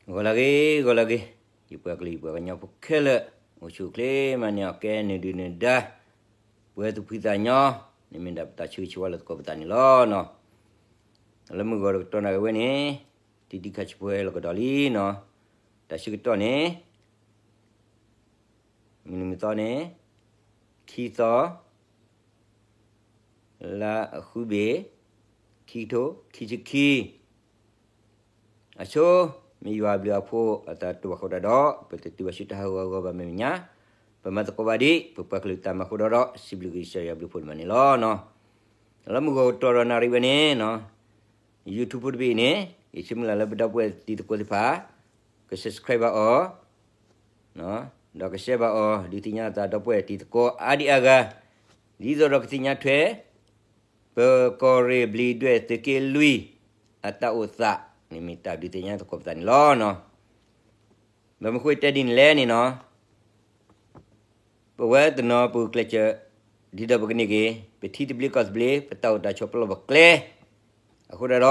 ဂီၤလၢအဂ့ၤ ဂီၤလၢအဂ့ၤ, ယပှၤကလုာ်ယပှၤကညီဖိခဲလၢာ် အိၣ်ဆူၣ်အိၣ်ချ့မၤန့ၢ်အီၤကဲနုာ်ဒုၣ်နုာ်ဒါ, ပှဲၤသူၣ်ဖှံသးညီ, န့ၣ်မ့ၢ်ဒၣ်ပတၢ်ဆၢဂ့ၤဆၢဝါလၢသကိးပသးန့ၣ်လီၤနီၤ. လၢမုၢ်ဂီၤတကတီၢ်နၣ်ရံၣ်ဝဲန့ၣ်, တံၤတံၤခါဆူဖိဟဲလီၤကဒီးလံနီၤ. တၢ်ဆၢကတီၢ်န့ၣ် မုၢ်နံၤမုၢ်သီန့ၣ် ခံသီ လါအဃုဘ့ၣ် ခံကထိခံဆံခံ, အဆိ မ့ၢ်ယွၤအဘျုးအဖှိၣ်အသးတအိၣ်ဘၣ်အဃိတၢ်ဒီး ပတတုၤဘၣ်ဆူတၢ်ဟးဂီၤအဂီၢ်ဘၣ်မ့ၢ်မဲာ်ညါ, ပမၤသကိးဘၣ်ဒံး ပပှၤကလုာ်တၢ်မၤအဃိဒီး စံးဘျုးကစၢ်ယွၤအဘျုးအဖှိၣ်န့ၣ်မးန့ၣ်လီၤနီၤ. လၢမုၢ်ဂီၤကတီၢ်ဒီးနၣ်ရံၣ်ဝဲန့ၣ် YouTube ဖိတဘ့ၣ်အံၤန့ၣ် ယဆၢမုၢ်လၢ်လၢပဒီပုၢ်ဝဲၢ်တံၤသကိးသ့ၣ်တဖၣ် က subscribe ဘၣ်အီၤ ဒီးက share ဘၣ်အီၤ ဒုးသ့ၣ်ညါအသးဒီပုၢ်ဝဲၢ်တံၤသကိးအါဒံးအါဂၤ, ဒ်သိးဒီးကသ့ၣ်ညါထွဲ ပကီၢ်ရ့ၣ်ဘျံးဒွဲၣ်သုးက့လွံၢ် အတၢ်အိၣ်သး န့ၣ်မ့ၢ်တၢ်ဒုးသ့ၣ်ညါသကိးပသးန့ၣ်လီၤနီၤ. ဘၣ်မနုၤဃိတဲဒ်န့ၣ်လဲၣ်န့ၣ်နီၤ, ပဝဲတနီၤပဂုာ်ကျဲးစၢး ဒ်သိးပကန့ၢ်က့ၤ ပထံသဘျ့ကီၢ်သဘျ့ ပတၢ်အိၣ်တၢ်ဆိးပလီၢ်ပကျဲ အဃိတၢ်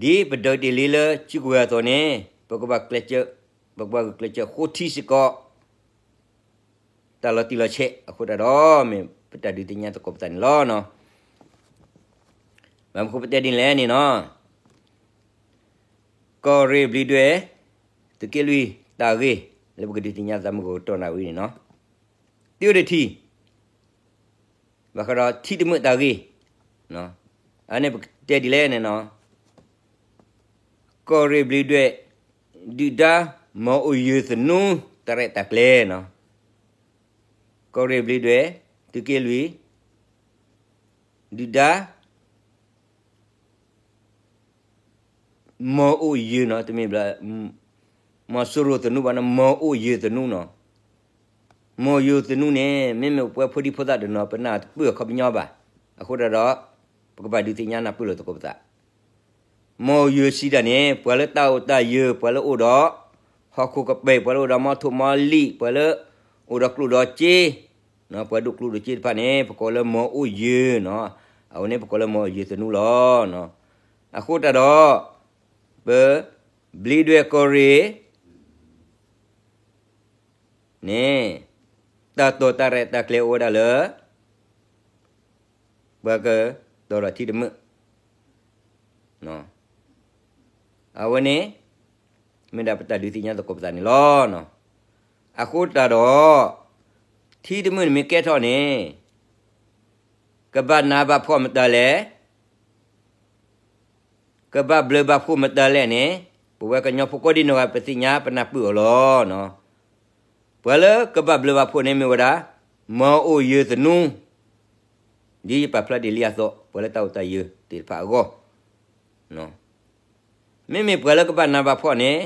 ဒီး ဒ်ပဒုးတ့ၢ်လံလၢစုကဝဲၤအသိးန့ၣ် ပကဘၣ်ကျဲးစၢး, ပကဘၣ်ဂုာ်ကျဲးစၢးဃိထံစ့ၢ်ကီး တၢ်လီၤတံၢ်လီၤဆဲးအဃိတၢ်ဒီး မ့ၢ်ပတၢ်ဒုးသ့ၣ်ညါသကိးပသးန့ၣ်လီၤနီၤ. ဘၣ်မနုၤဃိပတဲဒ်န့ၣ်လဲၣ်န့ၣ်နီၤ, ကီၢ်ရ့ၣ်ဘျံးဒွဲၣ် သုးက့လွံၢ်တၢ်ဂ့ၢ် လၢပကဒုးသ့ၣ်ညါသးမုၢ်ဂီၤကတီၢ်နၣ်ရံၣ်န့ၣ်နီၤ, တုၤအိၣ်တထံၣ် ဘၣ်ဃးဒီးထံတမုာ်တၢ်ဂ့ၢ်, အန့ၣ်ပကတဲဒ်လဲၣ်န့ၣ်နီၤ, ကီၢ်ရ့ၣ်ဘျံးဒွဲၣ် ဒုၣ်ဒါမၤအိၣ်ယၢၤသနူတၢ်ရဲၣ်တၢ်ကျဲၤနီၤ, ကီၢ်ရ့ၣ်ဘျံးဒွဲၣ် သုးက့လွံၢ် ဒုၣ်ဒါ မၤအိၣ်ယၢၤနီၤ, တမ့ၢ်ဘၣ် မီၤစိရိၤသနူဘၣ်နီၤ, မၤအိၣ်ယၢၤသနူနီၤ. မၤအိၣ်ယၢၤသနူန့ၣ် မ့မ့ၢ်ပဝဲဖိဒံဖိသၣ်တနီၤ ပနၢ်တပၢၢ်အခီပညီဘၣ်. အဃိတၢ်ဒီး ပကဘၣ်ဒုးသ့ၣ်ညါနၢ်ပၢၢ်လိာ်သကိးပသး. မၤအိၣ်ယၢၤစံးတၢ်န့ၣ် ပှၤလၢတၢ်အိၣ်တၢ်ယၢၤ, ပှၤလၢအိၣ်ဒီး ဟီၣ်ခိၣ်ကပၤ, ပှၤလၢအိၣ်ဒီးမီထိၣ်မီလံာ်, ပှၤလၢအိၣ်ဒီးကျိၣ်ဒီးစ့, ပှၤဒိးကျိၣ်ဒိးစ့တဖၣ်န့ၣ် ပကိးလၢမၤအိၣ်ယၢၤနီၤ. အဝဲန့ၣ်ပကိးလၢမၤအိၣ်ယၢၤသနူလီၤ. အဃိတၢ်ဒီး ပ ဘျံးဒွဲၣ်ကီၢ်ရ့ၣ် န့ၣ် တၢ်တိာ်တၢ်ရဲၣ်တၢ်ကျဲၤအိၣ်ဝဲဒၣ်လၢ ပှၤကတီၤဒီးထံတမုာ်. အဝဲန့ၣ် မ့ၢ်ဒၣ်ပတၢ်ဒုးသ့ၣ်ညါသကိးပသးန့ၣ်လီၤ. အဃိတၢ်ဒီး ထံတမုာ်န့ၣ်မ့ၢ်ကဲထီၣ်န့ၣ် ကဘၣ်နးဘၣ်ဖှီၣ်မတၤလဲၣ် ကဘၣ်ဘျၢဘၣ်ဖှိၣ်မတၤလဲၣ်န့ၣ် ပဝဲကညီဖိကိးဒံနီၢ်ဂၤ ပသ့ၣ်ညါပနၢ်ပၢၢ်အီၤလီၤ. ပှၤလၢကဘၣ်ဘျၢဘၣ်ဖှိၣ်န့ၣ်မ့ၢ်ဝဲဒၣ် မၤအိၣ်ယၢၤသနူ, ဒ်ယပာ်ဖျါတ့ၢ်လံအသိး ပှၤလၢတၢ်အိၣ်တၢ်ယၢၤသ့ၣ်တဖၣ်အဂီၢ် မ့မ့ၢ်ပှၤလၢကဘၣ်နးဘၣ်ဖှီၣ်န့ၣ်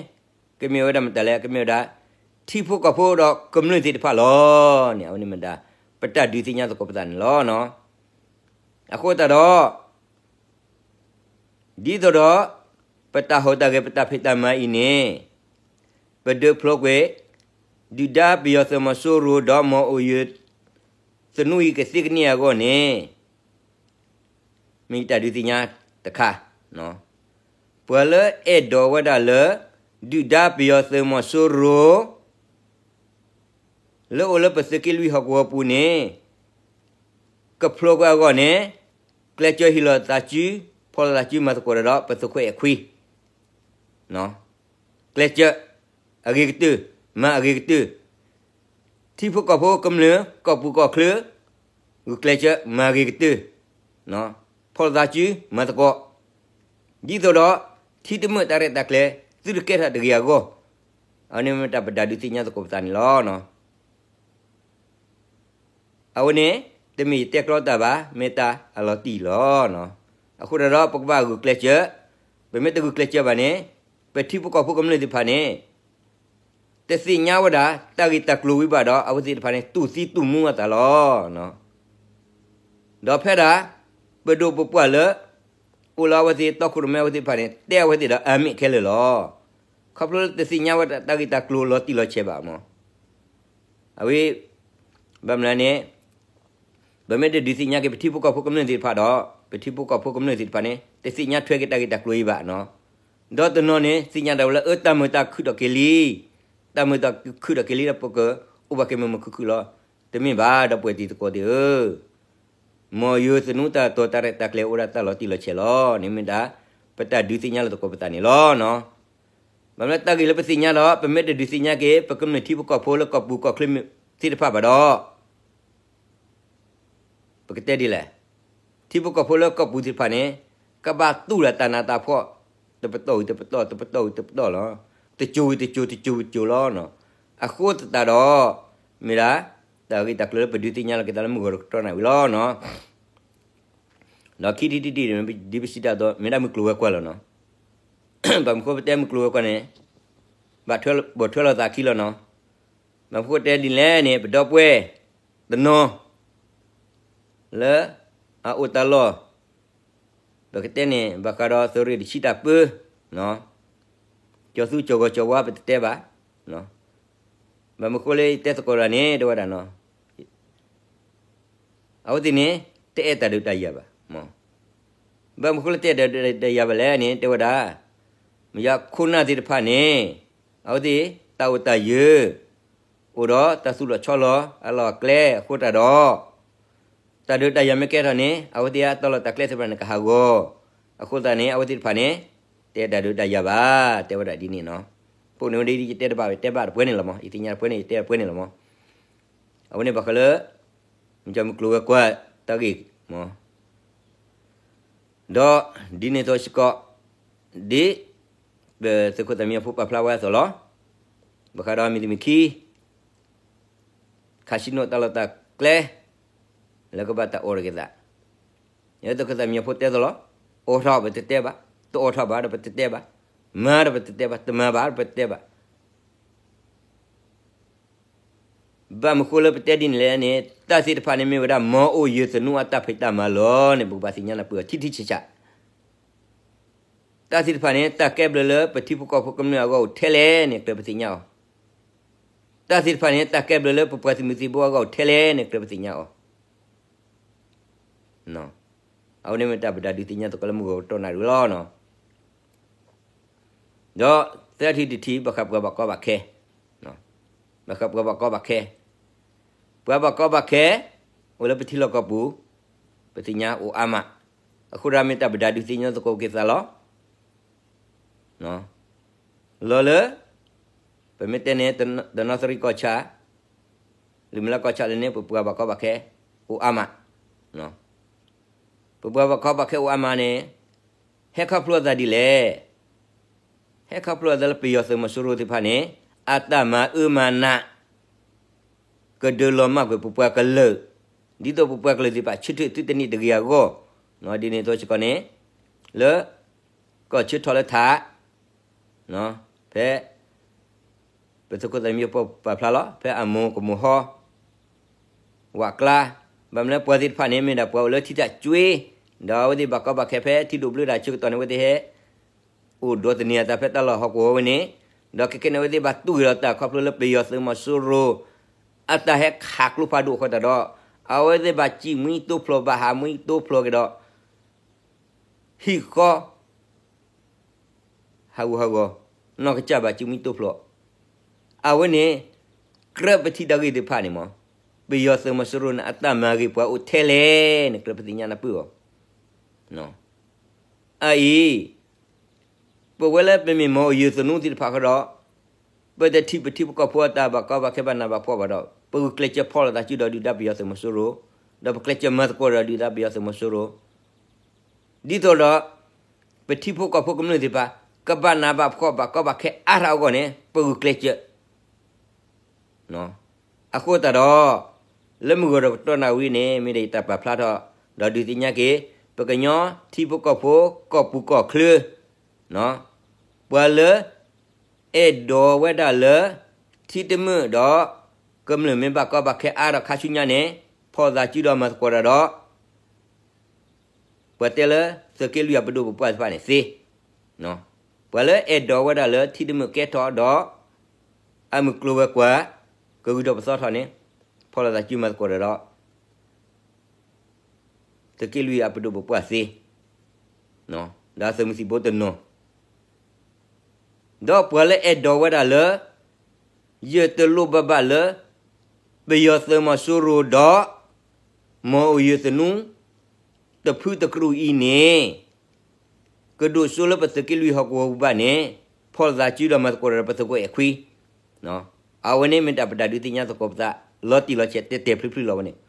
ကမ့ၢ်ဝဲဒၣ်မတၤလဲၣ်, ကမ့ၢ်ဝဲဒၣ် ထံဖိကီၢ်ဖိဒီးကမျၢၢ်သ့ၣ်တဖၣ်လီၤန့ၣ်. အဝဲန့ၣ်မ့ၢ်ဒၣ် ပတၢ်ဒုးသ့ၣ်ညါသကိးပသးန့ၣ်လီၤ. အဃိတၢ်ဒီး ဒ်သိးဒီး ပတၢ်ဟူးတၢ်ဂဲၤပတၢ်ဖံးတၢ်မၤအံၤန့ၣ် ပဒုးဖျိကွံာ် ဒုၣ်ဒါပယီၤသုးမီၤစိရိၤဒီးမၤအိၣ်ယၢၤသနူအံၤကသ့ကန့ၢ်အဂီၢ်န့ၣ် မ့ၢ်ယတၢ်ဒုးသ့ၣ်ညါတခါ, ပှၤလၢအဲၣ်ဒိးဝဲဒၣ်လၢ ဒုၣ်ဒါပယီၤသုးမီၤစိရိၤ လၢအိၣ်လၢပသုးက့လွံၢ်ဟီၣ်ကဝီၤပူၤန့ၣ် ကဖျိကွံာ်အဂီၢ်န့ၣ် ကျဲးစၢးဟ့ၣ်လီၤသးစု ဖီၣ်လီၤသးစုမၤသကိးတၢ်ဒီး ပသုးခိၣ်အဲၣ်ခွံ ကျဲးစၢး အဂ့ၤကတၢၢ် မၤအဂ့ၤကတၢၢ်, ထံဖိကီၢ်ဖိကမျၢၢ် ကီၢ်ပူၤကီၢ်ချၢ ဂုာ်ကျဲးစၢး မၤအဂ့ၤကတၢၢ် ဖီၣ်လီၤသးစု မၤသကိး, ဒ်သိးဒီး ထံတမုာ်တၢ်ရဲၣ်တၢ်ကျဲၤ သုတကဲထီၣ်တဂ့ၤအဂီၢ်, အဝဲန့ၣ်မ့ၢ်တၢ်ပတၢ်ဒုးသ့ၣ်ညါသကိးပသးန့ၣ်လီၤ. အဝဲန့ၣ် တမ့ၢ်ယတဲကျီတၢ်ဘၣ်, မ့ၢ်တၢ်အလီၤတံၢ်လီၤ. အဃိတၢ်ဒီး ပကဘၣ်ဂုာ်ကျဲးစၢး, ပမ့ၢ်တဂုာ်ကျဲးစၢးဘၣ်န့ၣ် ပထံဖိကီၢ်ဖိကမျၢၢ်သ့ၣ်တဖၣ်န့ၣ် တသ့ၣ်ညါဝဲဒၣ် တၢ်ဂ့ၢ်တၢ်ကျိၤဝံၤဘၣ်ဒီး အဝဲသ့ၣ်တဖၣ်န့ၣ် တူၢ်သံတူၢ်မူအသးလီၤ. ဒီးဖဲဒၣ် ပဒိၣ်ပပှၢ်လၢ အိၣ်လၢအဝဲသ့ၣ်တီခိၣ်ရိၣ်မဲအဝဲသ့ၣ်တဖၣ်န့ၣ် တဲအဝဲသ့ၣ်ဒီးအမ့ၢ်ခဲလၢာ်လီၤ. ခီဖျိလၢတသ့ၣ်ညါဝဲဒၣ်တၢ်ဂ့ၢ်တၢ်ကျိၤလီၤတံၢ်လီၤဆဲးဘၣ်မး. အဝဲ ဘၣ်မနုၤန့ၣ် ပမ့ၢ်တဒုးသ့ၣ်ညါက့ၤ ပထံဖိကီၢ်ဖိကမျၢၢ်သ့ၣ်တဖၣ်ဒီး ပထံဖိကီၢ်ဖိကမျၢၢ်သ့ၣ်တဖၣ်န့ၣ် တသ့ၣ်ညါထွဲက့ၤတၢ်ဂ့ၢ်တၢ်ကျိၤအံၤဘၣ်နီၤ. ဒီးတနီၤန့ၣ် သ့ၣ်ညါဒၣ်ဝဲလၢ အၢ တၢ်မုာ်တၢ်ခုၣ်ထီၣ်က့ၤလံ, တၢ်မုာ်တၢ်ခုၣ်ထီၣ်က့ၤလံဒီး ပကအိၣ်ဘၣ်က့ၤမုာ်မုာ်ခုၣ်ခုၣ်လီၤ. တမ့ၢ်ဘၣ် ဒီပုၢ်ဝဲၢ်တံၤသကိးသ့ၣ်ဧၢ, မ်ယွၤသနူတၢ်တီၤတၢ်ရဲၣ်တၢ်ကျဲၤအိၣ်ဒၣ်တၢ်လီၤတံၢ်လီၤဆဲးလီၤ. န့ၣ်မ့ၢ်ဒၣ် ပတၢ်ဒုးသ့ၣ်ညါလၢသကိးပသးန့ၣ်လီၤနီၤ. ဘၣ်မနုၤတၢ်ဂ့ၢ်လၢပသ့ၣ်ညါဒီး ပမ့ၢ်တဒုးသ့ၣ်ညါက့ၤ ပကမျၢၢ်ထံဖိကီၢ်ဖိလၢကီၢ်ပူၤကီၢ်ချၢသ့ၣ်တဖၣ်ဘၣ်ဒီး ပကတဲဒ်လဲၣ်, ထံဖိကီၢ်ဖိလၢကီၢ်ပူၤသ့ၣ်တဖၣ်န့ၣ် ကဘၣ်တူၢ်ဒၣ်တၢ်နးတၢ်ဖှီၣ် တပတီၢ်ဝံၤတပတီၢ် တပတီၢ်ဝံၤတပတီၢ်လီၤ. တစိၤဝံၤတစိၤ တစိၤဝံၤတစိၤလီၤ. အဃိသတးဒီး မ့ၢ်ဒၣ် တၢ်ဂ့ၢ်တၢ်ကျိၤလၢပဒုးသ့ၣ်ညါလီၤက့ၤသးလၢမုၢ်ဂီၤတကတီၢ်နၣ်ဝံၤလီၤနီၤ. ဒီးခံထံၣ်တထံၣ်န့ၣ် ဒ်ပစံးတၢ်အသိး မ့ၢ်ဒၣ်မုၢ်ကျိၤဝဲၤကွာ်လီၤနီၤ. ဘၣ်မနုၤဃိပတဲမုၢ်ကျိၤဝဲၤကွာ်န့ၣ် ဘၣ်ထွဲ ဘၣ်ထွဲလိာ်သးခံလီၤနီၤ. ဘၣ်မနုၤဃိတဲဒ်လဲၣ်န့ၣ် ပဒီပုၢ်ဝဲၢ်တနီၤ လၢအအိၣ်တၢ်လီၢ် ပကတဲန့ၣ် ဘၣ်ဃးဒီးသုးရ့ၣ်တဆံတၢ်ပၢ ကၠီၤသူကၠီၤဂီၤကၠီၤဝါ ပတတဲဘၣ်. ဘၣ်မနုၤဃိလၢယတဲသကိးတၢ်န့ၣ် တဲဝဲဒၣ်နီၤ အဝဲသ့ၣ်န့ၣ် တအဲၣ်တၢ်ဒုးတၢ်ယၤဘၣ်. ဘၣ်မနုၤဃိလၢတအဲၣ်တၢ်ဒုးတၢ်ယၤဘၣ်လဲၣ်န့ၣ် တဲဝဲဒၣ် မ့ၢ်ယခိၣ်နၢ်သ့ၣ်တဖၣ်န့ၣ် အဝဲသ့ၣ် တၢ်အိၣ်တၢ်ယၢၤ အိၣ်ဒီးတၢ်သူၣ်လီၤဆီလီၤ အလီၢ်အကျဲအဃိသတးဒီး တၢ်ဒုးတၢ်ယၤမ့ၢ်ကဲထီၣ်န့ၣ် အဝဲသ့ၣ်အတၢ်လီၢ်တၢ်ကျဲသ့ၣ်တဖၣ်န့ၣ် ကဟးဂီၤ. အဃိသတးန့ၣ် အဝဲသ့ၣ်တဖၣ်န့ၣ် တအဲၣ်တၢ်ဒုးတၢ်ယၤဘၣ် တဲဝဲဒၣ်ဒ်န့ၣ်နီၤ. ဖဲန့ၣ်ဝဲဒၣ် ယတဲတဘၣ် ယတဲဘၣ်တပှဲၤန့ၣ်လီၤမး, ယသ့ၣ်ညါတပှဲၤန့ၣ် ယတဲတပှဲၤန့ၣ်လီၤမး. အဝဲန့ၣ်ဘၣ်ဃးလၢ မ့ၢ်ကၠီၤမုၢ်ကျိၤဝဲၤကွာ်တၢ်ဂ့ၢ် ဒီးဒ်န့ၣ်အသိးစ့ၢ်ကီး ဒ် ပသုးခိၣ်သၣ်မံညီၤဖိပာ်ဖျါဝဲအသိးလီၤ. ဘၣ်ဃးဒီးမုၢ်တနံၤခံ ခးဆံနိၣ်တၢ်လီၢ်တၢ်ကျဲ လၢကဘၣ်တၢ်အိးထီၣ်က့ၤသး, သုးခိၣ်သၣ်မံညီၤဖိတဲအသိးလီၤ. အိးထီၣ်ပတတဲဘၣ်, တအိးထီၣ်ဘၣ်ဒီးပတတဲဘၣ်, မၤဒီးပတတဲဘၣ်, တမၤဘၣ်ဒီးပတတဲဘၣ်. ဘၣ်မနုၤဃိလၢပတဲဒ်န့ၣ်လဲၣ်န့ၣ် တၢ်သ့ၣ်တဖၣ်န့ၣ်မ့ၢ်ဝဲဒၣ် မ်အအိၣ်ယၢၤသနူအတၢ်ဖံးတၢ်မၤလီၤန့ၣ် ပကဘၣ်သ့ၣ်ညါနၢ်ပၢၢ်အီၤထံထံဆးဆး. တၢ်သ့ၣ်တဖၣ်န့ၣ် တၢ်ကဲဘျုးလၢပထံဖိကီၢ်ဖိကမျၢၢ်အဂီၢ်အိၣ်ထဲလဲၣ်န့ၣ် ကြၢးပသ့ၣ်ညါအီၤ. တၢ်သ့ၣ်တဖၣ်န့ၣ် တၢ်ကဲဘျုးလၢပပှၤသုးမုၢ်သံၣ်ဘိအဂီၢ်အိၣ်ထဲလဲၣ်န့ၣ် ကြၢးပသ့ၣ်ညါအီၤ. အဝဲန့ၣ်မ့ၢ်တၢ်ပဒုးသ့ၣ်ညါသကိးလၢမုၢ်ဂီၤကတီၢ်နၣ်ရံၣ်လီၤ. ဒီးသၢထံၣ်တထံၣ် ဘၣ်ဃးပှၤဘၣ်ကီဘၣ်ခဲ, ဘၣ်ဃးပှၤဘၣ်ကီဘၣ်ခဲ, ပှၤဘၣ်ကီဘၣ်ခဲ အိၣ်လၢပထံလီၢ်ကီၢ်ပူၤ, ပသ့ၣ်ညါအိၣ်အါမး, အဃိဒီးမ့ၢ်တၢ်ပဒုးသ့ၣ်ညါသကိးက့ၤသးလီၤ. လီၤလၢ ပမ့ၢ်တဲန့ၣ် တနီသရံၣ်ကီၢ်ဆၣ်, လၢမ့ၢ်လၢကီၢ်ဆၣ်လၢန့ၣ် ပပှၤဘၣ်ကီဘၣ်ခဲ အိၣ်အါမး, ပပှၤဘၣ်ကီဘၣ်ခဲအိၣ်အါမးန့ၣ် ဟဲခီဖျိအသးဒ်လဲၣ်. ဟဲခီဖျိအသးလၢပယီၤသုးမီၤစိရိၤသ့ၣ်တဖၣ်န့ၣ် အတၢ်မၤအၢမၤနး ကဒုးလီၤမၢ်ကွံာ်ပပှၤကလုာ်, ဒ်သိးပပှၤကလုာ်သ့ၣ်တဖၣ် ဆၢထၢၣ်သုတနံၣ်တဂ့ၤအဂီၢ်, ဒ်န့ၣ်အသိးစ့ၢ်ကီးန့ၣ် လၢ ကီၢ်ဆၢထီၣ်လၢထး ဖဲ ပသုးခိၣ်သၣ်မံညီၤဖိပာ်ဖျါလီၤ ဖဲအမိၢ်ကမိၢ်ဟီ ဝးကျါ, ဘၣ်မနုၤလၢပှၤသ့ၣ်တဖၣ်န့ၣ် မ့ၢ်ဒၣ်ပှၤအိၣ်လၢထံတၢ်ကွ့, ဒီးအဝဲသ့ၣ်ဘၣ်ကီဘၣ်ခဲဖဲထံဒိၣ်ဘျၢတၢ်ဆၢကတီၢ်န့ၣ် အဝဲသ့ၣ်ဟဲ အိၣ်ဒိးသန့ၤအသးဖဲတၢ်လီၢ်ဟီၣ်ကဝီၤဝဲန့ၣ်, ဒီးခဲကနံၣ်အဝဲသ့ၣ်ဘၣ်တူၢ်က့ၤဒီးတၢ်ခီဖျိလၢပယီၤသုးမီၤစိရိၤ အတၢ်ဟဲခးကျိဖးဒိၣ်အဃိသတးဒီး အဝဲသ့ၣ်ဘၣ်စံၣ်မှံတိဖျိး ဘၣ်ဟးမှံတိဖျိးက့ၤဒီး ဟံၣ်ဃီ ဟးဂူာ်ဟးဂီၤ, နီၢ်ကစၢ်ဘၣ်စံၣ်မှံတိဖျိး, အဝဲန့ၣ် ကြၢးပထံၣ်တၢ်ဂ့ၢ်သ့ၣ်တဖၣ်န့ၣ်မး, ပယီၤသုးမီၤစိရိၤန့ၣ် အတၢ်မၤဂ့ၤပှၤအိၣ်ထဲလဲၣ်န့ၣ် ကြၢးပသ့ၣ်ညါနၢ်ပၢၢ်အီၤ, အအံၤ ပဝဲလၢပမ့ၢ်မ်အယုၢ်သနူသ့ၣ်တဖၣ်ဃီဒီး ပတထံၣ်ပထံဖိကီၢ်ဖိအတၢ်ဘၣ်ကီဘၣ်ခဲဘၣ်နးဘၣ်ဖှီၣ်ဘၣ်ဒီး ပဂုာ်ကျဲးစၢးဖီၣ်လိာ်သးစုဒီးဒုၣ်ဒါပယီၤသုးမီၤစိရိၤ, ဒီးပကျဲးစၢးမၤသကိးဒီးဒုၣ်ဒါပယီၤသုးမီၤစိရိၤ, ဒ်သိးဒီး ပထံဖိကီၢ်ဖိကမျၢၢ်သ့ၣ်တဖၣ် ကဘၣ်နးဘၣ်ဖှီၣ်ဘၣ်ကီဘၣ်ခဲအါထီၣ်အဂီၢ်န့ၣ် ပဂုာ်ကျဲးစၢး အဃိသတးဒီး လၢမုၢ်ဂီၤဒီးကတီၢ်နၣ်ဝံၤန့ၣ် မ့ၢ်ဒၣ်ယတၢ်ပာ်ဖျါထီၣ် ဒီးဒုးသ့ၣ်ညါက့ၤ ပကညီထံဖိကီၢ်ဖိ ကီၢ်ပူၤကီၢ်ချၢ ပှၤလၢ အဲၣ်ဒိးဝဲဒၣ်လၢ ထံတမုာ်ဒီး ကမျၢၢ်မ့ၢ်ဘၣ်ကီဘၣ်ခဲအါဒီးခါဆူညါန့ၣ် ဖီၣ်သးစုဒီးမၤသကိးတၢ်ဒီး ပှၤတဲလၢ သုးက့လွံၢ်အပဒိၣ်ပပှၢ်သ့ၣ်တဖၣ်န့ၣ်သ့, ပှၤလၢအဲၣ်ဒိးဝဲဒၣ်လၢထံတမုာ်ကဲထီၣ်ဒီး အမုၢ်ကျိၤဝဲၤကွာ် ကဂုာ်ထီၣ်ပသီထီၣ်န့ၣ် ဖီၣ်လိာ်သးစုမၤသကိးတၢ်ဒီး သုးက့လွံၢ်အပဒိၣ်ပပှၢ်သ့, ဒီးသုးမုၢ်သံၣ်ဘိတနီၤ, ဒီးပှၤလၢအဲၣ်ဒိးဝဲဒၣ်လၢ ယတလိၣ်ဘၣ်ဘၣ်လၢ ပယီၤသုးမီၤစိရိၤဒီး မီၢ်အိၣ်ယၢၢ်သနူ တဖုတကြူၢ်အံၤန့ၣ် ကဒိၣ်စိလၢပသုးက့လွံၢ်ဟီၣ်ကဝီၤပူၤဘၣ်န့ၣ် ဖီၣ်လိာ်သးစုဒီးမၤသကိးတၢ်ဒီးပသုးခိၣ်အဲၣ်ခွံ, အဝဲန့ၣ်မ့ၢ်တၢ်ပတၢ်ဒုးသ့ၣ်ညါသကိးပသး လီၤတံၢ်လီၤဆဲးတဲာ်တဲာ်ဖျုးဖျုးလီၤဝဲန့ၣ်,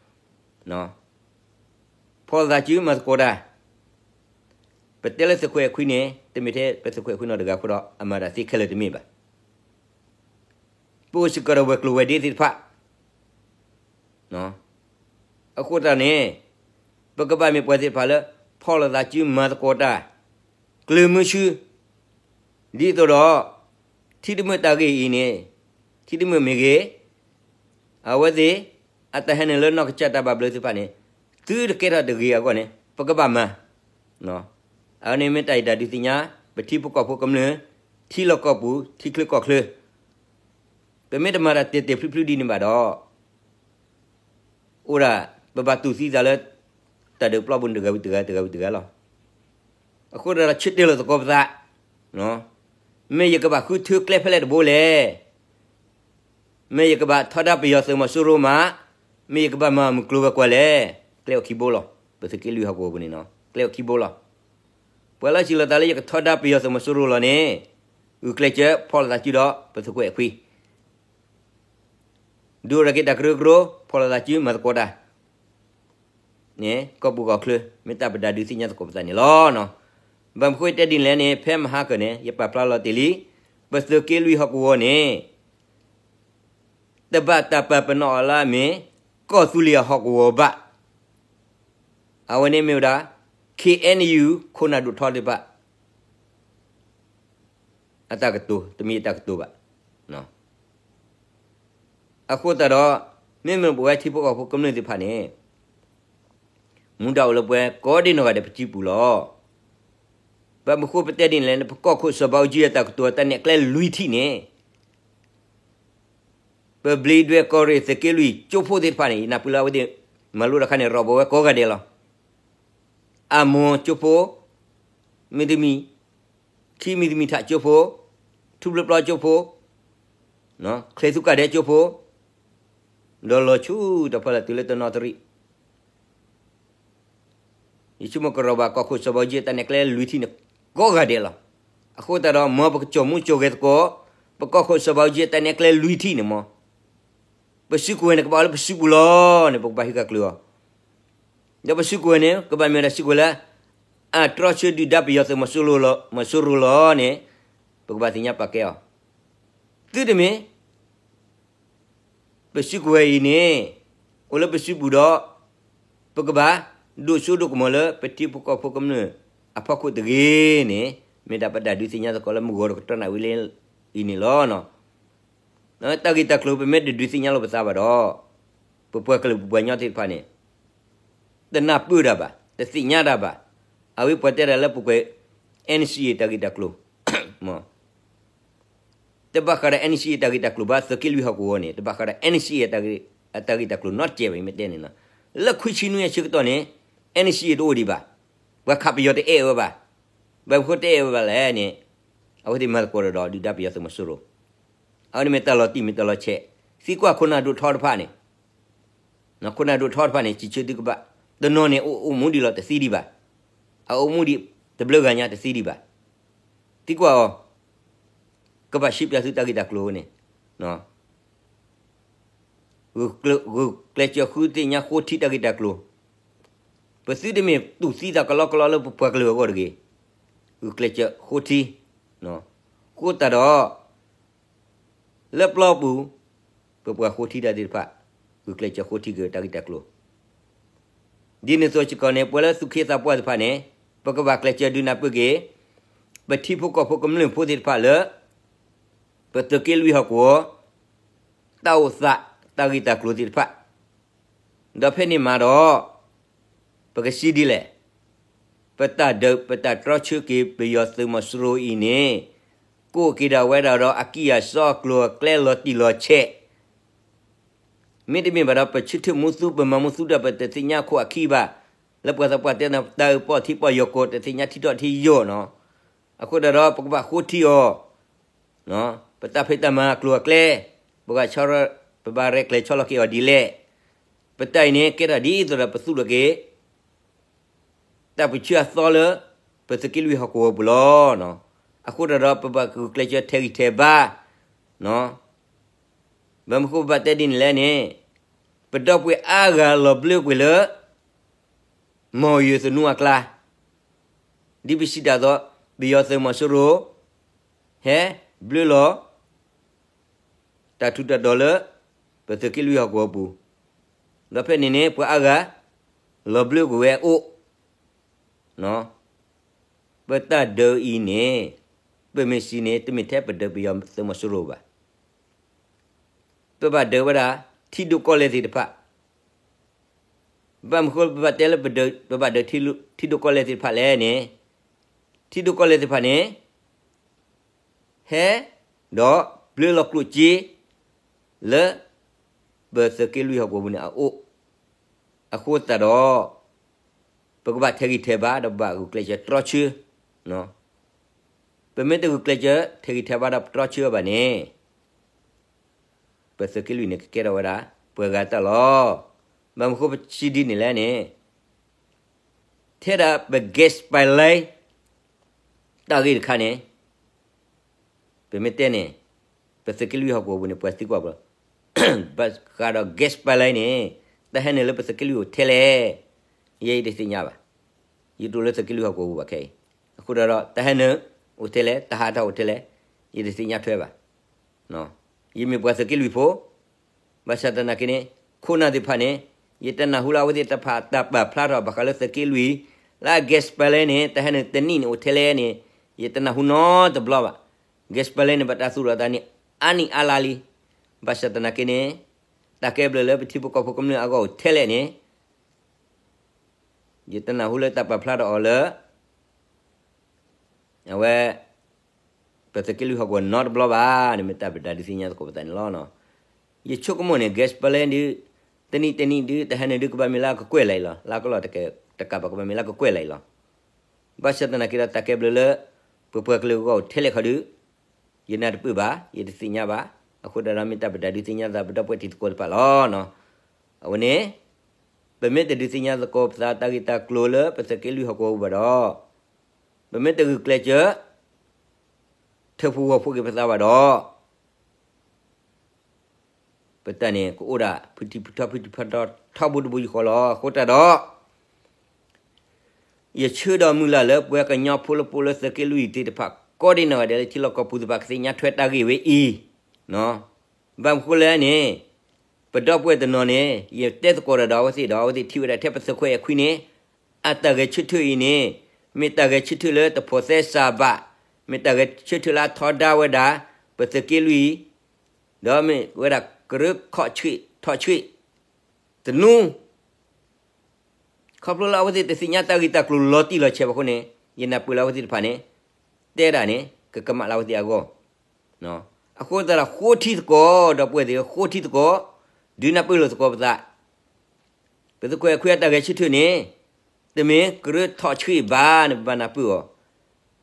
ဖီၣ်လိာ်သးစုမၤသကိးတၢ်, ပတဲလၢသုးခိၣ်အဲၣ်ခွံန့ၣ် တမ့ၢ်ထဲပသုးခိၣ်အဲၣ်ခွံနီတဂၤအဃိဒီး အမၤတၢ်သ့ခဲလၢာ်တမ့ၢ်ဘၣ်. ပအိၣ်စ့ၢ်ကီးဒီးဝဲၤကျိၤဝဲၤဒ့သ့ၣ်တဖၣ် အဃိသတးန့ၣ် ပကဘၣ်မ့ၢ်ပှၤသ့ၣ်တဖၣ်လၢ ဖီၣ်လိာ်သးစုမၤသကိးတၢ် ကျၢၤမုဆူ ဒ်သိးဒီး ထံတမုာ်တၢ်ဂ့ၢ်အံၤန့ၣ် ထံတမုာ်မ့ၢ်ဂ့ၤ အဝဲသ့ၣ် အတၢ်ဟဲနုာ်လၢနီၢ်ကစၢ်တၢ်ဘၣ်ဘျုးသ့ၣ်တဖၣ်န့ၣ် သုတကဲထီၣ်တဂ့ၤအဂီၢ်န့ၣ် ပကဘၣ်မၤ အဝဲန့ၣ်မ့ၢ်တၢ်အံၤတၢ်ဒုးသ့ၣ်ညါ ပထံဖိကီၢ်ဖိကမျၢၢ် ထံလီၢ်ကီၢ်ပူၤ ထံချၢကီၢ်ချၢ ပမ့ၢ်တမၤတၢ်တဲာ်တဲာ်ဖျုးဖျုးဒ်န့ၣ်ဘၣ်ဒီး အိၣ်ဒၣ် ပဘၣ်တူၢ်သံသးလၢ တၢ်ဒုးပျီပူၤတဂၤဝံၤတဂၤ တဂၤဝံၤတဂၤလီၤ. အဃိဒီးဆၢတဲာ်လီၤသကိးပသး မ့ၢ်ယကဘၣ်ဃုထၢကျဲဖဲလဲၣ်တဘိလဲၣ်. မ့ၢ်ယကဘၣ်ထီဒါပယီၤသုးမီၤစိရိၤမး, မ့ၢ်ယကဘၣ်မၤမုၢ်ကျိၤဝဲၤကွာ်လဲၣ်. ကျဲအိၣ်ခံဘိလီၤ. ပသုးက့လွံၢ်ဟီၣ်ကဝီၤပူၤန့ၣ်နီၤ ကျဲအိၣ်ခံဘိလီၤ. ပှၤလၢစံးလီၤသးလၢယကထီဒါပယီၤသုးမီၤစိရိၤလီၤန့ၣ် ဂုာ်ကျဲးစၢးဖီၣ်လိာ်သးစုဒီးပသုးခိၣ်အဲၣ်ခွံ ဒုးအိၣ်ထီၣ်က့ၤတၢ်ကရၢကရိ ဖီၣ်လိာ်သးစုမၤသကိးတၢ် န့ၣ် ကီၢ်ပူၤကီၢ်ချၢ မ့ၢ်တၢ်ပတၢ်ဒုးသ့ၣ်ညါသကိးပသးန့ၣ်လီၤ. ဘၣ်မနုၤဃိတဲဒ်န့ၣ်လဲၣ်န့ၣ် ဖဲမဟါကၢန့ၣ် ယပာ်ဖျါလီၤတ့ၢ်လံ, ပသုးက့လွံၢ်ဟီၣ်ကဝီၤန့ၣ် တဘၣ်တၢ်ပာ်ပနီၣ်အီၤလၢအမ့ၢ် ကီၢ်သူလ့ၤအဟီၣ်ကဝီၤဘၣ်. အဝဲန့ၣ်မ့ၢ်ဝဲဒၣ် ခ့ၣ်အဲၣ်ယူၣ် ခိၣ်နၢ်ဒိၣ်ထီသ့ၣ်တဖၣ် အတၢ်ကတိၤ တမ့ၢ်အတၢ်ကတိၤဘၣ်. အဃိသတးဒီး မ့မ့ၢ်ပဝဲထံဖိကီၢ်ဖိကမျၢၢ်သ့ၣ်တဖၣ်န့ၣ် မူဒါအိၣ်လၢပှဲၤကိးဒံနီၢ်ဂၤဒဲးပစုပူၤလီၤ. ဘၣ်မနုၤဃိပတဲဒ်န့ၣ်လဲၣ်န့ၣ် ပကီၢ်ခိၣ်စီၤဘးအူကၠံအတၢ်ကတိၤတၢ်နဲၣ်ကျဲလွံၢ်ထံၣ်န့ၣ် ပဘျံးဒွဲၣ်ကီၢ်ရ့ၣ်သုးက့လွံၢ်ကၠိဖိသ့ၣ်တဖၣ်န့ၣ် ယနၢ်ပၢၢ်လၢအဝဲသ့ၣ် မၤလိတၢ်ခါန့ၣ် ရီၣ်ဘၣ်ဝဲကိးဂၤဒဲးလီၤ. အမိၢ်ကၠိဖိ မံၤတမံၤ ခံမံၤတမံၤထးကၠိဖိ ထူဘျီပျီကၠိဖိ ချ့းသူကၣ်ဒဲကၠိဖိ ဒီးလီၤဆူတၢ်ဖီလာ်တုၤလၢတနီသရံၣ် ယဆိကမိၣ်ကရီၣ်ဘၣ်ကီၢ်ခိၣ်စီၤဘးအူကၠံအတၢ်နဲၣ်ကျဲလွံၢ်ထံၣ်န့ၣ် ကိးဂၤဒဲးလီၤ. အဃိသတးဒီး မ်ပကစိာ်မူစိာ်ဂဲၤသကိး ပကီၢ်ခိၣ်စီၤဘးအူကၠံအတၢ်နဲၣ်ကျဲလွံၢ်ထံၣ်န့ၣ်မး ပစုကဝဲၤန့ၣ် ကဘၣ်အိၣ်လၢပစုပူၤလီၤန့ၣ် ပကဘၣ်ဟံးဃာ်ကျၢၤအီၤ ဒီးပစုကဝဲၤန့ၣ် ကဘၣ်မ့ၢ်ဝဲဒၣ်စုကဝဲၤလၢ အတြီဆၢဒုၣ်ဒါပယီၤသုးမီၤစိရိၤလီၤန့ၣ် ပကဘၣ်သ့ၣ်ညါပာ်ကဲအီၤ. သုတမ့ၢ် ပစုကဝဲၤအံၤန့ၣ် အိၣ်လၢပစုပူၤဒီး ပကဘၣ်ဒိၣ်စိဒိၣ်ကမီၤလၢပထံဖိကီၢ်ဖိကမျၢၢ်အဖီခိၣ်တဂ့ၤန့ၣ် မ့ၢ်တၢ်ပတၢ်ဒုးသ့ၣ်ညါသကိးလၢမုၢ်ဂီၤတကတီၢ်နၣ်ဝံၤလံအံၤန့ၣ်လီၤ. တၢ်ဂ့ၢ်တၢ်ကျိၤပမ့ၢ်တဒုးသ့ၣ်ညါလိာ်ပသးဘၣ်ဒီး ပပှၤကလုာ်ပပှၤကညီသ့ၣ်တဖၣ်န့ၣ် တနၢ်ပၢၢ်တၢ်ဘၣ်, တသ့ၣ်ညါတၢ်ဘၣ်. အဝဲပှၤတဲဒၣ်လၢပကွဲး NCA တၢ်ဂ့ၢ်တၢ်ကျိၤ တဘၣ်ဃးဒီး NCA တၢ်ဂ့ၢ်တၢ်ကျိၤဘၣ် သုးက့လွံၢ်ဟီၣ်ကဝီၤန့ၣ် တဘၣ်ဃးဒီး NCA အတၢ်ဂ့ၢ်တၢ်ကျိၤနီတစဲးဘၣ် ယမ့ၢ်တဲန့ၣ်နီၤ. လၢခွံဆံနွံအဆၢကတီၢ်န့ၣ် NCA တအိၣ်ဒံးဘၣ်. ပှၤခးပယီၤတအဲၣ်ဝဲဘၣ်. ဘၣ်မနုၤဃိတအဲၣ်ဝဲဘၣ်လဲၣ်န့ၣ် အဝဲသ့ၣ်မၤသကိးဒီးဒုၣ်ဒါပယီၤသုးမီၤစိရိၤ အဝဲန့ၣ်မ့ၢ်တၢ်လီၤတံၢ်မ့ၢ်တၢ်လီၤဆဲး, သံကွၢ်ခိၣ်နၢ်ဒိၣ်ထီတဖၣ်န့ၣ်, ခိၣ်နၢ်ဒိၣ်ထီတဖၣ်န့ၣ် စံးဆၢသုကဘၣ်, တနီၤန့ၣ် အိၣ်မူဒံးလီၤတသံဒံးဘၣ်, အအိၣ်မူဒံးတဘျုးဂၤညါတသံဒံးဘၣ်, သံကွၢ်အီၤ, ကဘၣ်ရှင်းပြသုတၢ်ဂ့ၢ်တၢ်ကျိၤန့ၣ် ဂုာ်ကျဲးစၢးဃုသ့ၣ်ညါဃိထံတၢ်ဂ့ၢ်တၢ်ကျိၤ, ပသုတမ့ၢ်တူၢ်သံသးကလီကလီလၢပပှၤကလုာ်အဂီၢ်တဂ့ၤ, ဂုာ်ကျဲးစၢးဃိထံ, ဃိသတးဒီး လၢပျီပူၤ, ပပှၤဃိထံတၢ်သ့ၣ်တဖၣ်, ဂုာ်ကျဲးစၢးဃိထံက့ၤတၢ်ဂ့ၢ်တၢ်ကျိၤ, ဒ်န့ၣ်အသိးစ့ၢ်ကီးန့ၣ် ပဝဲလၢသူၣ်က့သးပှၢ်သ့ၣ်တဖၣ်န့ၣ်, ပကဘၣ်ကျဲးစၢးဒုးနၢ်ပၢၢ်က့ၤ ပထံဖိကီၢ်ဖိကမျၢၢ်ဖိသ့ၣ်တဖၣ်လၢ ပသုးက့လွံၢ်ဟီၣ်ကဝီၤ တၢ်အိၣ်သးတၢ်ဂ့ၢ်တၢ်ကျိၤသ့ၣ်တဖၣ်, ဒီးဖဲန့ၣ်မးဒီး ပကစံးဒ်လဲၣ်, ပတၢ်ဒုးပတၢ်တြီဆၢက့ၤပယီၤသုးမီၤစိရိၤအံၤန့ၣ်, ကအိၣ်က့ၤဒၣ်ဝဲဒၣ်ဒီးအကံၢ်အစီအကျိၤအကျဲလီၤတံၢ်လီၤဆဲး, မ့တမ့ၢ်ဘၣ်ဒီး ပဆၢထၢၣ်မူသူ ပမၤမူသူဒီး ပတသ့ၣ်ညါခိၣ်အခံဘၣ်, လၢပှၤသးပှၢ်တဲန့ၣ် တၢ်အၢၣ်ပီၣ်ထံပီၣ်ယီၤကိာ် တသ့ၣ်ညါထံထီၣ်ထံယိာ်နီၤ, အဃိသတးဒီး ပကဘၣ်ဃိထံအီၤ, ပတၢ်ဖံးတၢ်မၤအကျိၤအကျဲ, ပဘၣ်ဆီ, ပဘၣ်ရဲၣ်ကျဲၤဆီလီၤက့ၤအီၤဒ်လဲၣ်. ပတၢ်အံၤန့ၣ် ကဲထီၣ်ဒ်သိးဒီးပသူၣ်ထီၣ်က့ၤ တၢ်ပၢဆှၢအသီလၢ ပသုးက့လွံၢ်ဟီၣ်ကဝီၤပူၤလီၤ. အဃိတၢ်ဒီး ပဘၣ်ဂုာ်ကျဲးစၢးထဲးဂံၢ်ထဲးဘါ, ဘၣ်မနုၤဃိပဘၣ်တဲဒ်န့ၣ်လဲၣ်န့ၣ်, ပဒီပုၢ်ဝဲၢ်အါဂၤလီၤဘျၢကွံာ်လၢ မီၢ်ယိၤသနူအကျါ, ဒ်ပစံးတၢ်အသိး, ပယီၤသုးမီၤစိရိၤ ဟဲဘျၢလီၤ တၢ်ထူးတၢ်တီၤလၢ ပသုးက့လွံၢ်ဟီၣ်ကဝီၤပူၤ, ဒီးဖဲန့ၣ်န့ၣ် ပှၤအါဂၤ လီၤဘျၢကွံာ်ဝဲအိၣ်, ပတၢ်ဒုးအံၤန့ၣ်, ပမ့ၢ်စံးန့ၣ် တမ့ၢ်ထဲပဒုးပယီၤသုးမီၤစိရိၤဘၣ်. ပဘၣ်ဒုးဝဲဒၣ် ထံဒိၣ်ကီၢ်လဲၢ်သ့ၣ်တဖၣ်, ဘၣ်မနုၤဃိပဘၣ်တဲလၢပဒုး, ပဘၣ်ဒုးထံဒိၣ်ကီၢ်လဲၢ်သ့ၣ်တဖၣ်လဲၣ်န့ၣ်, ထံဒိၣ်ကီၢ်လဲၢ်သ့ၣ်တဖၣ်န့ၣ် ဟဲ, ဒီးဘျၢလီၤကျိၣ်စ့ လၢ ပသုးက့လွံၢ်ဟီၣ်ကဝီၤပူၤန့ၣ်အအိၣ်, အဃိသတးဒီး ပကဘၣ်ထဲးဂံၢ်ထဲးဘါ ဒီးပဘၣ်ဂုာ်ကျဲးစၢးတြီဆၢ, ပမ့ၢ်တဂုာ်ကျဲးစၢး ထဲးဂံၢ်ထဲးဘါဒီးပတြီဆၢဘၣ်န့ၣ် ပသုးက့လွံၢ်န့ၣ် ကကဲထီၣ်ဝဲဒၣ် ပှၤဂၤတၢ်လီၤ. ဘၣ်မနုၤဃိပစံးဒ်န့ၣ်လဲၣ်န့ၣ်, ထဲဒၣ်ပ gas pipeline တၢ်ဂ့ၢ်တခါန့ၣ်, ပမ့ၢ်တဲန့ၣ်, ပသုးက့လွံၢ်ဟီၣ်ကဝီၤပူၤန့ၣ် ပှၤသံကွၢ်ပှၤ, ဘၣ်ဃးဒီး gas pipeline န့ၣ်, တၢ်ဟဲနုာ်လၢပသုးက့လွံၢ်အိၣ်ထဲလဲၣ်, ယဲယတသ့ၣ်ညါဘၣ်. ယတအိၣ်လၢသုးက့လွံၢ်ဟီၣ်ကဝီၤပူၤဘၣ်ခဲအံၤ, အဃိဒီး တၢ်ဟဲနုာ်အိၣ်ထဲလဲၣ်, တၢ်ဟးထီၣ်အိၣ်ထဲလဲၣ်, ယတသ့ၣ်ညါထွဲဘၣ်. ယမ့ၢ်ပှၤသုးက့လွံၢ်ဖိ, ဘၣ်ဆၣ်သနာ်က့န့ၣ် ခိၣ်နၢ်သ့ၣ်တဖၣ်န့ၣ်, ယတနၢ်ဟူလၢအဝဲသ့ၣ်တၢ်ပာ်ဖျါထီၣ်ဘၣ်ဃးလၢသုးက့လွံၢ်, လၢ gas pipeline န့ၣ် တၢ်ဟဲနုာ်တနံၣ်န့ၣ်အိၣ်ထဲလဲၣ်န့ၣ်, ယတနၢ်ဟူနီတဘျီဘၣ်. Gas pipeline န့ၣ် ဘၣ်တၢ်သူၣ်ထီၣ်အသးန့ၣ် အါနံၣ်အါလါလံ. ဘၣ်ဆၣ်သနာ်က့န့ၣ်, တၢ်ကဲဘျုးလၢပထံဖိကီၢ်ဖိကမျၢၢ်အဂီၢ်အိၣ်ထဲလဲၣ်န့ၣ် ယတနၢ်ဟူလၢတၢ်ပာ်ဖျါထီၣ်အီၤလၢ အဝဲ ပသုးက့လွံၢ်ဟီၣ်ကဝီၤနီတဘျီဘၣ်န့ၣ် မ့ၢ်တၢ်ပဒုးသ့ၣ်ညါသကိးပသးန့ၣ်လီၤ. ယဆိကမိၣ်န့ၣ် gas pipeline ဒုး တနံၣ်တနံၣ်ဒုး တၢ်ဟဲနုာ်ဒုး ကဘၣ်မ့ၢ်လၢကကွဲၢ်လၢ်အံၤလီၤ. လၢကလီၢ်တကးဘၣ် ကဘၣ်မ့ၢ်လၢကကွဲၢ်လၢ်အံၤလီၤ. ဘၣ်ဆၣ်သနာ်က့ဒီး တၢ်ကဲဘျုးလၢ ပပှၤကလုာ်အဂီၢ်အိၣ်ထဲလဲၣ်ခီဒုး ယနၢ်တပၢၢ်ဘၣ်, ယတသ့ၣ်ညါဘၣ်. အဃိဒီး မ့ၢ်တၢ်ပဒုးသ့ၣ်ညါသး ပဒီပုၢ်ဝဲၢ်တံၤသကိးတဖၣ်လီၤ. အဝဲန့ၣ် ပမ့ၢ်တဒုးသ့ၣ်ညါသကိးပသး တၢ်ဂ့ၢ်တၢ်ကျိၤလၢပသုးက့လွံၢ်ဟီၣ်ကဝီၤပူၤဘၣ်ဒီး, ပမ့ၢ်တဂုာ်ကျဲးစၢး ထၢဖှိၣ်ဂီၢ်ဖှိၣ်က့ၤပသးဘၣ်ဒီး ပတၢ်န့ၣ် ကအိၣ်ဒၣ်ဖုထံဖုထီ ဖုထံဖုထီထီဘိတဘိယူၢ်ဃီလီၤ. အဃိတၢ်ဒီး ယဆၢဒီးမုၢ်လၢ်လၢ ပှၤကညီဖိလၢပအိၣ်လၢသုးက့လွံၢ်သ့ၣ်တဖၣ် ကိးဒံနီၢ်ဂၤဒဲးလၢထံလီၢ်ကီၢ်ပူၤသ့ၣ်တဖၣ် ကသ့ၣ်ညါထွဲတၢ်ဂ့ၢ်ဝဲအံၤ, ဘၣ်မနုၤဃိလဲၣ်န့ၣ်, ပဒီပုၢ်ဝဲၢ်တနီၤန့ၣ် ယတဲသကိးတၢ်ဒီးအဝဲသ့ၣ်ဒီး အဝဲသ့ၣ်ထံၣ်ဝဲဒၣ်ထဲပသုးခွဲးအခွံန့ၣ် အတၢ်ဂဲၤဆၢထၢၣ်အံၤန့ၣ် မ့ၢ်တၢ်ဂဲၤဆၢထၢၣ်လၢတဖိးသဲစးဘၣ်, မ့ၢ်တၢ်ဂဲၤဆၢထၢၣ်လၢအထီဒါဝဲဒၣ် ပသုးက့လွံၢ် ဒီးမ့ၢ်ဝဲဒၣ်ကရၢခီၣ်ဆှံထီၣ်ဆှံ သနူ ခီဖျိလၢအဝဲသ့ၣ်တသ့ၣ်ညါတၢ်ဂ့ၢ်တၢ်ကျိၤလီၤတံၢ်လီၤဆဲးဘၣ်အဃိန့ၣ်, ယနၢ်ပၢၢ်လၢအဝဲသ့ၣ်တဖၣ်န့ၣ် တဲဒၣ်န့ၣ် ကကမၣ်လၢအဝဲသ့ၣ်အဂီၢ်. အဃိသတးဒီးဃိထံသကိး ဒီပုၢ်ဝဲၢ်သ့ၣ်ဧၢ ဃိထံသကိး, ဒုးနၢ်ပၢၢ်လိာ်သကိးပသး ပသုးခွဲးခွံအတၢ်ဂဲၤဆၢထၢၣ်န့ၣ် တမ့ၢ်ကရၢထီၣ်ဆှံဘၣ်န့ၣ် ပဘၣ်နၢ်ပၢၢ်အီၤ.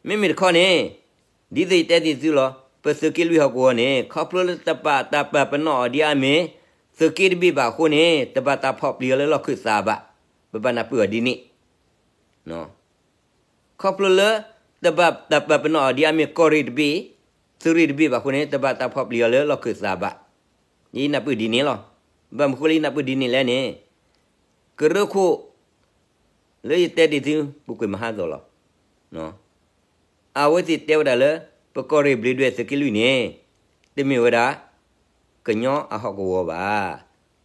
မ့မ့ၢ်တခီန့ၣ် ဒ်သိးယတဲသ့ၣ်သုလီၤ, ပသုးက့လွံၢ်ဟီၣ်ကဝီၤန့ၣ် ခီဖျိလၢတဘၣ်တၢ်ပာ်ပနီၣ်အီၤဒ်အမ့ၢ် သုးက့တဘ့ၣ်ဘၣ်အဃိန့ၣ် တဘၣ်တၢ်ဖီၣ်ပျံၤအီၤလၢလီၢ်ခၢၣ်သးဘၣ်. ပဘၣ်နၢ်ပၢၢ်အီၤဒ်န့ၣ် ခီဖျိလၢ တဘၣ်တၢ်ပာ်ပနီၣ်အီၤဒ်အမ့ၢ်ကီၢ်ရ့ၣ်တဘ့ၣ်, သုးရ့ၣ်တဘ့ၣ်ဘၣ်အဃိန့ၣ် တဘၣ်တၢ်ဖီၣ်ပျံၤအီၤလၢလီၢ်ခၢၣ်သးဘၣ်. ယနၢ်ပၢၢ်ဒ်န့ၣ်လီၤ. ဘၣ်မနုၤဃိလၢယနၢ်ပၢၢ်ဒ်န့ၣ်လဲၣ်န့ၣ်, ကရၢခိၣ် လၢယတဲဒ်သု ပူၤကွံာ်မဟါသိးလီၤ. အဝဲသ့ၣ်တဲဝဲဒၣ်လၢ ပကီၢ်ရ့ၣ်ဘျ့းဒွဲၣ်သုးက့လွံၢ်န့ၣ် တမ့ၢ်ဝဲဒၣ် ကညီအဟီၣ်ကဝီၤဘၣ်.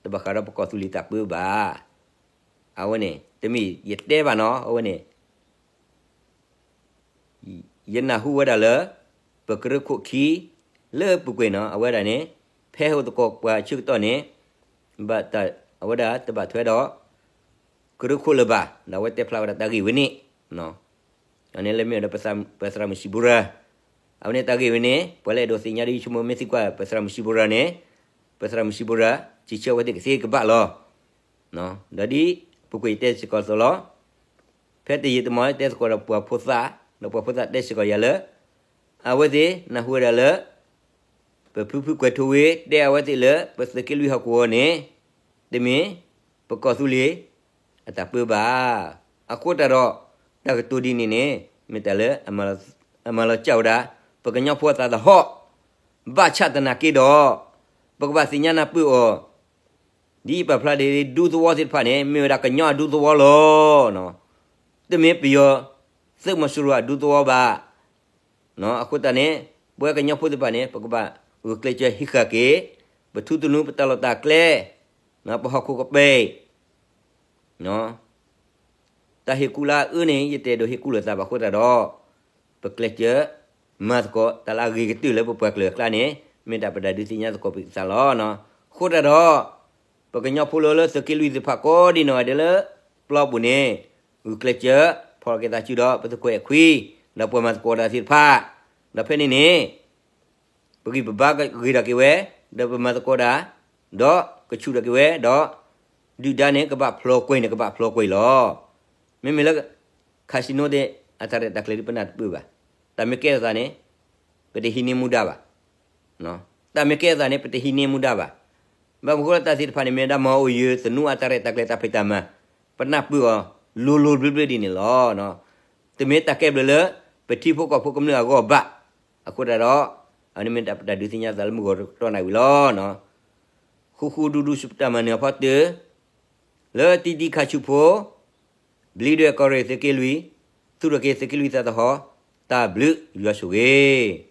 တဘၣ်ဃးဒီးပကီၢ်သူလ့ၤသးပှၢ်ဘၣ်. အဝဲန့ၣ် တမ့ၢ်ယတဲဘၣ်နီၤ, အဝဲန့ၣ် ယနၢ်ဟူဝဲဒၣ်လၢ ပကရၢခိၣ်ခံ လၢပူၤကွံာ်နီၤ, အဝဲဒၣ်န့ၣ် ဖဲဟိသကိးပှၤဆၢကတီၢ်န့ၣ် ဘၣ်တၢ် အဝဲဒၣ်တဘၣ်ထွဲဒီး ကရၢခိၣ်လၢၤဘၣ်, ဒီးအဝဲတဲဖျါဝဲဒၣ်တၢ်ဂ့ၢ်ဝဲန့ၣ်. အန့ၣ်လၢမ့ၢ်ဝဲဒၣ် ပသရၣ်မုၣ်စံးဘိရၤ, အဝဲန့ၣ်တၢ်ဂ့ၢ်ဝဲန့ၣ် ပှၤလၢအဲၣ်ဒိးသ့ၣ်ညါဒ်ဆိကမိၣ် မ့ၢ်သံကွၢ်ပသရၣ်မုၣ်စံးဘိရၤန့ၣ်, ပသရၣ်မုၣ်စံးဘိရၤ စံးဆၢအဝဲသ့ၣ်ကသ့ကဘၣ်လီၤ. ဒီးဒ်ပူၤကွံာ်ယတဲစ့ၢ်ကီးအသိးလီၤ. ဖဲတယံာ်တမီၢ်တဲသကိးဒီးပှၤဖိသၣ်, ဒီးပှၤဖိသၣ်တဲစ့ၢ်ကီးယၤလၢ အဝဲသ့ၣ်နၢ်ဟူဝဲဒၣ်လၢ ပဖုဖုကွဲးထူဝ့ တဲအဝဲသ့ၣ်လၢ ပသုးက့လွံၢ်ဟီၣ်ကဝီၤန့ၣ် တမ့ၢ်ပကီၢ်သူလ့ၤအတၢ်ပၢဘၣ်. အဃိသတးဒီး တၢ်ကတိၤဒ်န့ၣ်န့ၣ် မ့ၢ်တၢ်လၢအမၤလီၤစၢ်ဝဲဒၣ် ပကညီဖိအသးသဟီၣ်, ဘၣ်ဆၣ်သနာ်က့ဒီး ပကဘၣ်သ့ၣ်ညါနၢ်ပၢၢ်အီၤ ဒ်ပာ်ဖျါဒ် ဒူသဝီသ့ၣ်တဖၣ်န့ၣ် မ့ၢ်ဝဲဒၣ်ကညီအဒူသဝီလီၤ. တမ့ၢ်ပယီၤသုးမီၤစိရိၤအဒူသဝီဘၣ်. အဃိသတးန့ၣ် ပဝဲကညီဖိသ့ၣ်တဖၣ်န့ၣ် ပကဘၣ်ဂုာ်ကျဲးစၢးဟံးဃာ်က့ၤ ပထူသနူပတၢ်လီၢ်တၢ်ကျဲ, ပဟီၣ်ခိၣ်ကပ့ၤ တၢ်ဟ့ၣ်ကူၣ်လၢအအၢန့ၣ် ယတအဲၣ်ဒိးဟ့ၣ်ကူၣ်လိာ်သးဘၣ်အဃိသတးဒီး ပကျဲးစၢးမၤသကိးတၢ်လၢအဂ့ၤကတၢၢ်လၢပပှၤကလုာ်အကျါန့ၣ် မ့ၢ်တၢ်ပတၢ်ဒုးသ့ၣ်ညါသကိးပသးလီၤ. အဃိသတးဒီး ပကညီဖိလၢလၢသုးက့လွံၢ်သ့ၣ်တဖၣ်ကိးဒံနီၢ်ဂၤဒဲးလၢပျီပူၤန့ၣ် ဂုာ်ကျဲးစၢး ဖီၣ်က့ၤသးစုဒီး ပသကိးအဲၣ်ခွံ ဒီးပှၤမၤသကိးတၢ်သ့ၣ်တဖၣ်, ဒီးဖဲန့ၣ်န့ၣ် ပဂံၢ်ပဘါဂ့ၤထီၣ်က့ၤဝဲ, ဒီးပမၤသကိးတၢ်, ဒီးကဆူၣ်ထီၣ်က့ၤဝဲ, ဒီးဒုၣ်ဒါန့ၣ် ကဘၣ်ဖျိးကွံာ်န့ၣ် ကဘၣ်ဖျိးကွံာ်လီၤ. မ့မ့ၢ်လၢ casino သ့ၣ် အတၢ်ရဲၣ်တၢ်ကျဲၤဒ်ပနၢ်တပၢၢ်ဘၣ်. တၢ်မ့ၢ်ကဲထီၣ်သးန့ၣ် ပတဟံးန့ၢ်မူဒါဘၣ်. တၢ်မ့ၢ်ကဲထီၣ်သးန့ၣ် ပတဟံးန့ၢ်မူဒါဘၣ်. ဘၣ်မနုၤဃိလၢတၢ်သ့ၣ်တဖၣ်န့ၣ် မ့ၢ်ဝဲဒၣ်မၤအိၣ်ယၢၤ သနူအတၢ်ရဲၣ်တၢ်ကျဲၤတၢ်ဖံးတၢ်မၤ, ပနၢ်ပၢၢ်အီၤလိၤလိၤဘျၢဘျၢဒ်န့ၣ်လီၤ. တမ့ၢ်တၢ်ကဲဘျုးလၢ ပထံဖိကီၢ်ဖိကမျၢၢ်အဂီၢ်ဘၣ်. အဃိသတးဒီး အဝဲန့ၣ်မ့ၢ်တၢ်ပတၢ်ဒုးသ့ၣ်ညါသးလၢမုၢ်ဂီၤတကတီၢ်နၣ်ဝံၤလီၤ. ဃူဃူဒူဒူစူးတၢ်မၤနၢၤအဖီတၢၢ် လၢတံတံခါဆူဖိ ဘျံးဒွဲၣ်ကီၢ်ရ့ၣ်သုးက့လွံၢ်, သူၣ်ထီၣ်က့ၤသုးက့လွံၢ်သးသဟီၣ်, တၢ်ဘျုးယွၤဆိၣ်ဂ့ၤ